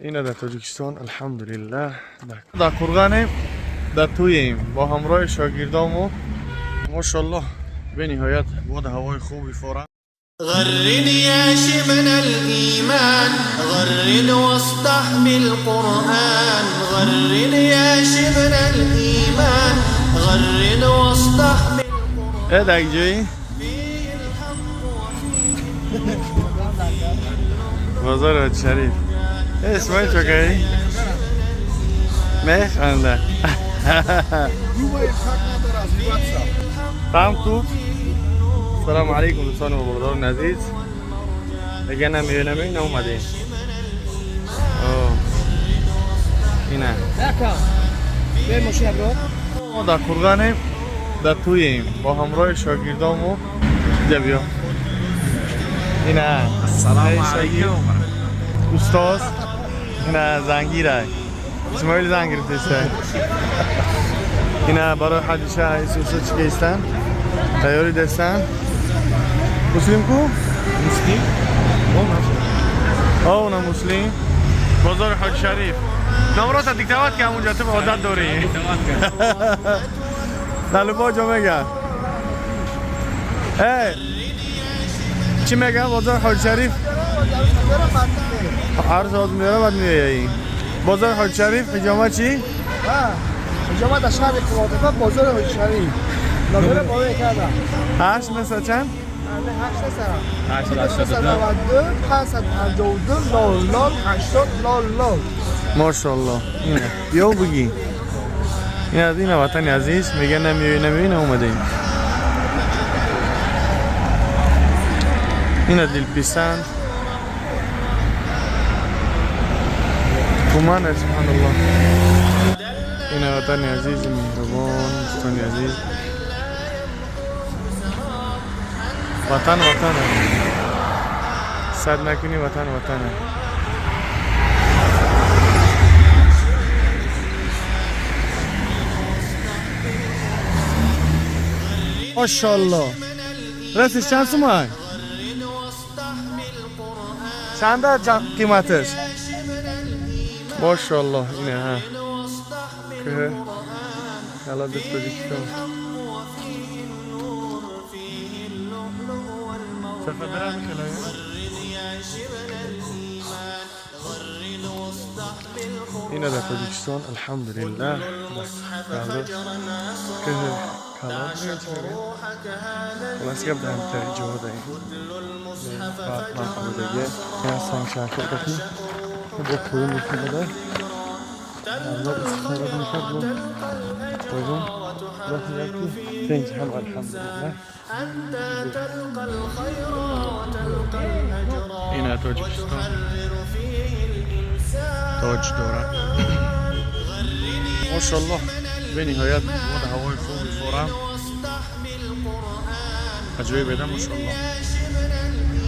Ина дар Тоҷикистон, алҳамдулиллаҳ, дар Қурғанем, дар тӯем бо ҳамроҳи шогирдому. Мошаллоҳ, бениҳоят боду ҳавои хуби фора. غرد يا شبل الإيمان، غرد واصدح بالقرآن. غرد يا شبل الإيمان، غرد واصدح بالقرآن. Э, дар ҷои فيه الحق وفيه бозори Ҳоҷи Шариф. Э, Исмоил, чокаи механда. Там тут. Салому алейкум, дӯстони ва бародарони азиз. Дигар намеёй, намеёй, наомадем. Ина мо дар Қурғанем, дар тӯем бо ҳамроҳи шогирдому. Ҷа биё, ина. Ассалому алайкум. Устоз, ина зангира Исмоил занг гирифтеста. Ина барои ҳаҷи шаҳр Исусо чӣ кестан, тайёрӣ дастан. Муслим ку? Муслим? Она Муслим. Бозори Ҳоҷи Шариф. Номрота диктовать ки, ҳамунҷо ту одат дорӣ. Дар любой ҷо мега. Э, чӣ мега бозори Ҳоҷи Шариф? Ҳар соат меёра, баъд меояи. Бозори Ҳоҷи Шариф, ҳиҷома чӣ? ҳиҷома дар шаҳри Қурғонтепа, бозори Ҳоҷи Шариф. Номера боло карда. Ҳашт меса чанд? Ҳашт сара. 92 552 00 80 00. Мошаллоҳ. Ина. Биё бигӣ. Ина, ина ватани азиз, мега намеои, намеои, наомадем. Ина дилписанд. Туман, субҳаналлоҳ. Ина ватани азизи меҳрубон, дӯстони азиз. Ватан ватана. Сад накунӣ, ватан ватана. Мошаллоҳ. Расиш чанд сумай? Чанда қиматаш? Мошаллоҳ, ина ҳа. Ки ҳала дар Тоҷикистон. Сафардара мехелая? Ина дар Тоҷикистон, алҳамдулиллаҳ. Ки калон мегӯянд, чӣ мегӯянд? Хулас гап, дар ҳамтари ҷоҳо даем. Барф. Ина сангшархо кати бо поён мефинода. Аллоҳ истифода мекард бо поён. Роҳ меяд ки тинҷ ҳам, алҳамдулиллаҳ. حتى تلقى الخير وتلقى الأجر Ина Тоҷикистон وتحرر فيه الإنسان. тоҷ дорад. Мошаллоҳ, бениҳоят боду ҳавои хуби форам. واصدح بالقرآن. Аҷоиб еда, мошаллоҳ. يا شبل الإيمان.